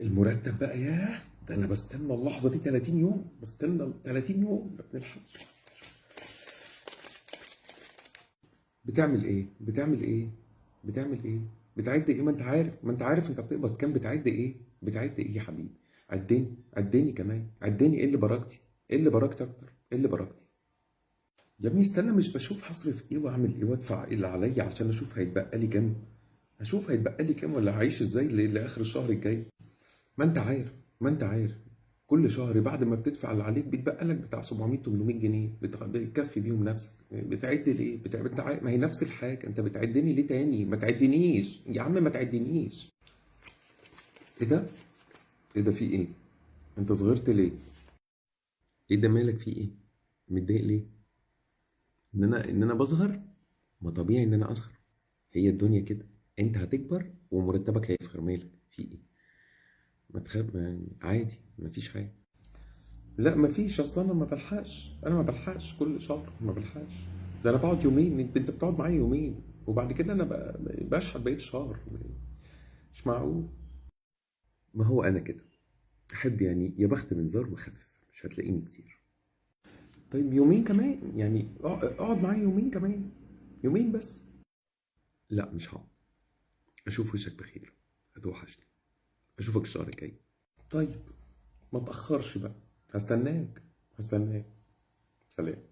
المرتب بقى، ياه ده انا بستنى اللحظة دي 30 يوم، بستنى 30 يوم ما بنلحقش. بتعمل ايه؟ بتعمل ايه؟ بتعمل ايه؟ بتعد ايه؟ ما انت عارف، ما انت عارف انت بتقبض كام، بتعد ايه؟ بتعد ايه يا حبيبي؟ عدني، عدني كمان، عدني. ايه اللي بركتي؟ ايه اللي بركتي اكتر؟ ايه اللي بركتي؟ يا ابني استنى، مش بشوف هصرف ايه واعمل ايه وادفع ايه اللي عليا عشان اشوف هيتبقى لي كام؟ هشوف هيتبقى لي كام ولا هعيش ازاي لاخر الشهر الجاي؟ ما انت عارف، ما انت عارف كل شهر بعد ما بتدفع اللي عليك بيتبقى لك بتاع 700 800 جنيه بتكفي بيهم نفسك. بتعد ليه؟ ما هي نفس الحاجة، انت بتعدني ليه تاني؟ ما تعدنيش يا عم، ما تعدنيش. ايه ده؟ ايه ده في ايه؟ انت صغرت ليه؟ ايه ده مالك في ايه؟ متضايق ليه؟ ان انا بصغر؟ ما طبيعي ان انا اصغر، هي الدنيا كده، انت هتكبر ومرتبك هيصغر، مالك في ايه؟ ما تخاف، عادي، ما فيش حاجة. لا ما فيش، اصل انا ما بلحقش، انا ما بلحقش كل شهر، ما بلحقش. ده انا بقعد يومين، انت بتقعد معايا يومين وبعد كده انا بشحت بقية الشهر. مش معقول. ما هو انا كده احب يعني، يا بخت من زار وخفف، مش هتلاقيني كتير. طيب يومين كمان يعني، اقعد معايا يومين كمان، يومين بس. لا مش هقعد، اشوف وشك بخير، هتوحشني، اشوفك الشهر الجاي. طيب ما تأخرش بقى، هستناك، هستناك. سلام.